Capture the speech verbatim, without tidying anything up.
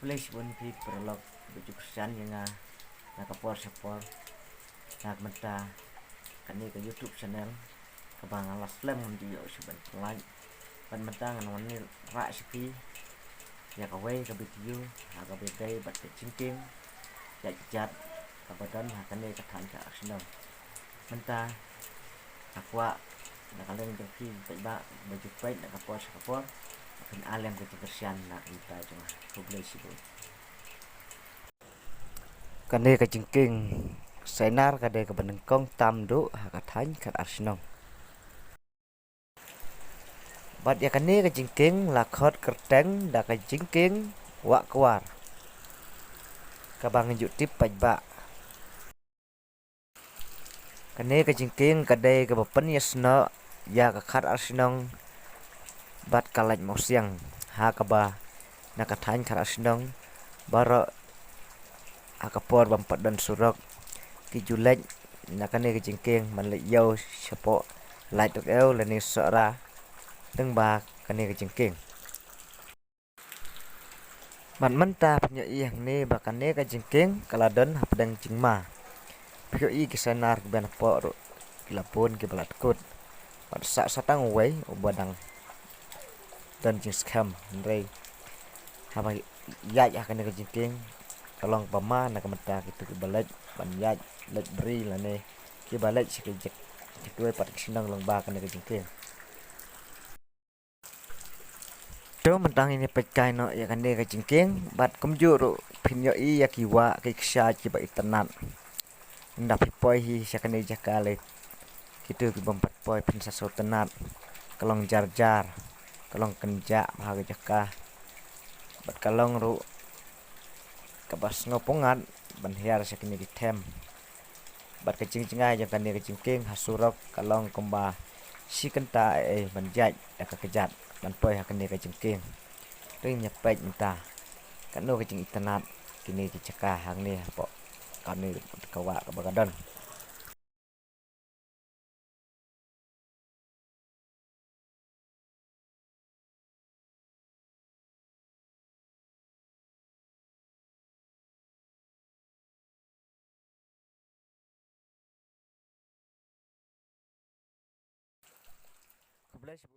Khublei shibun phi paralok ba ju kyrshan ïa nga na ka por sha por. Na ka mynta kane ka YouTube channel kaba nga la slem ngam ju ïoh shuh ban pynlait. Bad mynta ngan wan rah sha phi ïa kawei ka video ha kaba ïadei bad ka jingkieng ïaid kjat kaba don ha kane ka thaiñ Khadarshnong. Mynta nga kwah na ka liang jong phi paidbah ba ju peit na ka por sha ka por, ba phin ai lem ka jingkyrshan na ka bynta jong nga. Khublei shibun. Kane ka jingkieng sainar ka dei kaba nyngkong tam duh ha ka thaiñ Khadarshnong. Bad ïa kane ka jingkieng la khot kyrteng da ka jingkieng Wah Kwar, kaba ngin ju tip paidbah. Kane ka jingkieng ka dei kaba pynïasnoh ïa ka Khadarshnong bad ka Laitumkhrah, ha kaba na ka thaiñ Khadarshnong baroh ha ka por bym pat don surok ki ju leit na kane ka jingkieng ban leit ïew shapoh Laitumkhrah lane Sohra lyngba kane ka jingkieng. Bad mynta phin ïohi hangne ba kane ka jingkieng ka la don hapdeng jingma. Phi ïohi ki sainar kiba hapoh ruh ki la bun kiba la dkut. Bad sa sa tang uwei uba dang don jingskhem, hynrei haba ïaid ha kane ka jingkieng ka long ba ma na ka bynta kito kiba leit ban ïaid leit bri lane kiba leit sha ki jaka, kiwei pat ki shnong lyngba kane ka jingkieng. To mynta ngin ïa peit kai noh ïa kane ka jingkieng bad kumjuh ruh phin ïohi ïa ki wah ki kshaid kiba itynnad. Ynda phi poi hi sha kane ka jaka lei, kito ki bym pat poi phin sa sngewtynnad. Ka long jar jar, ka long kynjah bha ka jaka bad ka long ruh kaba sngewpyngngad ban hiar sha kine ki them. Bad ka jingjngai jong kane ka jingkieng ha surok ka long kumba shi kynta ei ei ban ïaid da ka kjat ban poi ha kane ka jingkieng. To ngin ïa peit mynta katno ka jingitynnad kine ki jaka hangne hapoh kane ka wah kaba ka don.